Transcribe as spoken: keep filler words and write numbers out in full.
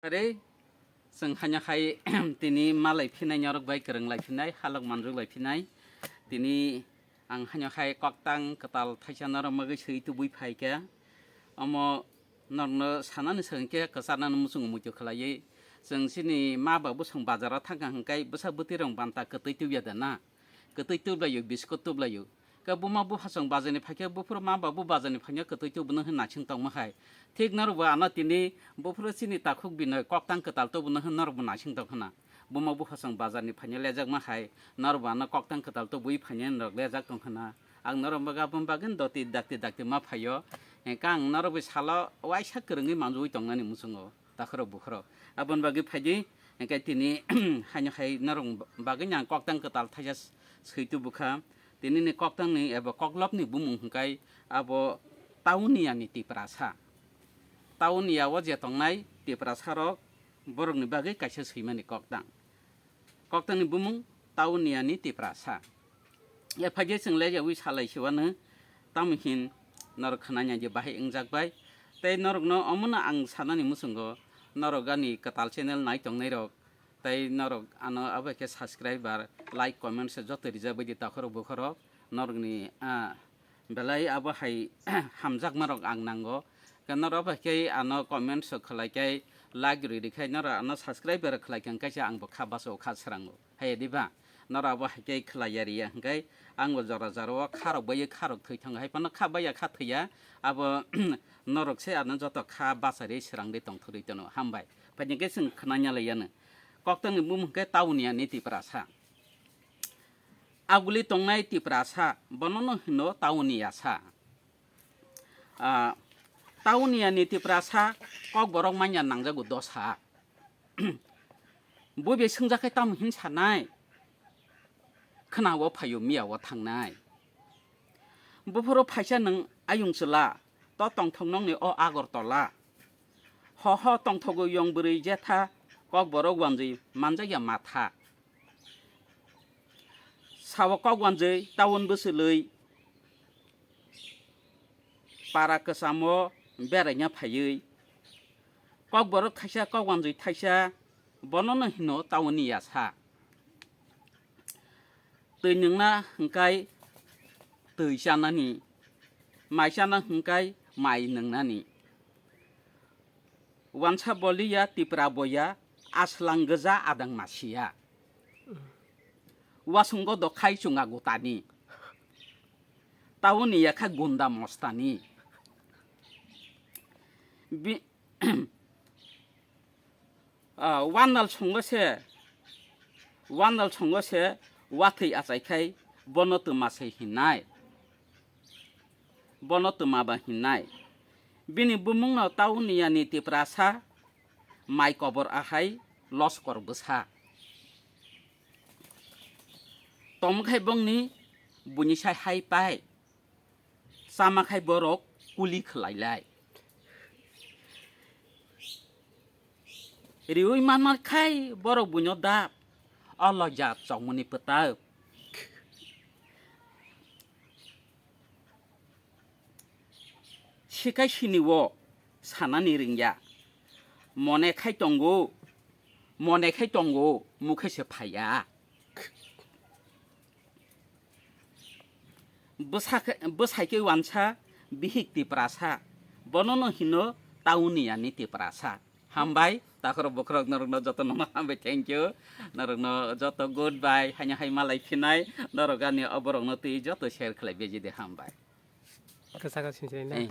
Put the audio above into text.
Are, chwng haino hai tini malai phinai norok bai kwrwng lai phinai, halok manjwk lai phinai. Tini ang haino hai koktang kwtal thaisa norok magwi swi tubui phaikha. Omo norokno sanani swkang khe kwcharnani muchungo muitu khlaiwi. Chwng chini ma ba bwswng bazaro thangkha hwnkhe bwsa bwtwi rok banta kwtwi tubya da na? Kwtwi tublaio, biskot tublaio. Khe buma bupha chwng bazani phaikhe buphuru ma ba bu bazani phaino kwtwi tubunu hwn naising tongma hai. Thik norokbo ano tini buphuru chini takhuk binoi koktang kwtal tubunu hwn norokbo naising tong khna. Buma bupha chwng bazarni phaino lejakma hai, norokbo ano koktang kwtal tubui phaino norok lejak tong khna. Ang norok bagwi aboni bagwi doti dakti dakti ma phaio. Hwnkhe ang norok bai salo waisa kwrwngwi manjui tongnani muchungo. Takhorok bukhorok. Aboni bagwi phaidi, hwnkhe tini haino hai norok bagwi ang koktang kwtal thaisa swi tubukha. Tinini koktangni eba koklopni bumung hwnkhe abo Tauniani Tiprasa. Tauniao je tongnai Tiprasarok borokni bagwi kaisa swimani koktang. Koktangni bumung Tauniani Tiprasa. Ephaikhe chwng lejawi salai siwano, tamo hin norok khnanya je bahai wngjak bai. Tei norokno omono ang sanani muchungo, norok ani kwtal channel nai tongnairok, tei norok ano abo khe subscriber, like, comment se joto rijak bai di takhorok bukhorok, norokni, ah, belai abo hai hamjakmarok ang nango. Khe norok bai khe ano comment se khlai khe, like rwi rwi khe norok ano subscriber khlai khe, hwnkhe se angbo kha baso kha srango. Hai diba? Norok abo hai khe khlai ya ri ya hwnkhe, angbo jora jora o kharok bai kharok thwi thango. Hai phano kha bai ya kha thwi ya, abo norok se ano joto kha bachari srang di tong thurui tono. Hambai. Phai hwnkhe chwng khnanya lai yano. Koktangni bumung khe Tauniani Tiprasa. Aguli tongnai Tiprasa, bono no hino Tauniyasa. Ah, Tauniyani Tiprasa, kokborok manya nangjago dosa. Buibai swngjak khe tamo hin sanai? Khwnao phaio miyao thangnai. Buphuru phaisa nwng ayung chwla, to tongthok nokni o Agartala. Ho ho tongthogo yong bwrwi jetha, kokborok wanjwi manjakya matha. Sao kok wanjwi town bwswlwi para kwchamo beraina phaiwi, kokborok thaisa kok wanjwi thaisa, bonono hino Tauniya sa. Twi nwngna hwnkhe twi chanani, mai chana hwnkhe mai nwngnani. Wansa boliya Tipra boya, aslang gwja adang masiya. Wasungo dokhai chunga gutani. Tauni yakha gunda mostani. Bi-, ah, wanal songo se, wanal songo se wathwi achai khai bono twma se hinai. Bono twma ba hinai. Bini bumungno Tauniyani Tiprasa, mai kobor ahai loskor bwsa. Tom khai bongni buini sai hai pai. Chama khai borok kuli khlai lai. Riwi manma khai borok buino dap. O loja chongmani pwtap. Sikai sini o sanani ringya. Mone khai tongo, mone khai tongo, mukhe se phaiya. Bwsa khe, bwsai khe wansa bihik Tiprasa, bonono hino Tauniyani Tiprasa. Hambai, takhorok bokhorok norokno jotono hambai, thank you. Norokno joto goodbye, haino hai malai phinai, norok ani oborokno twi joto share khlai beji de, hambai. Kwchak sini sini na. Eh.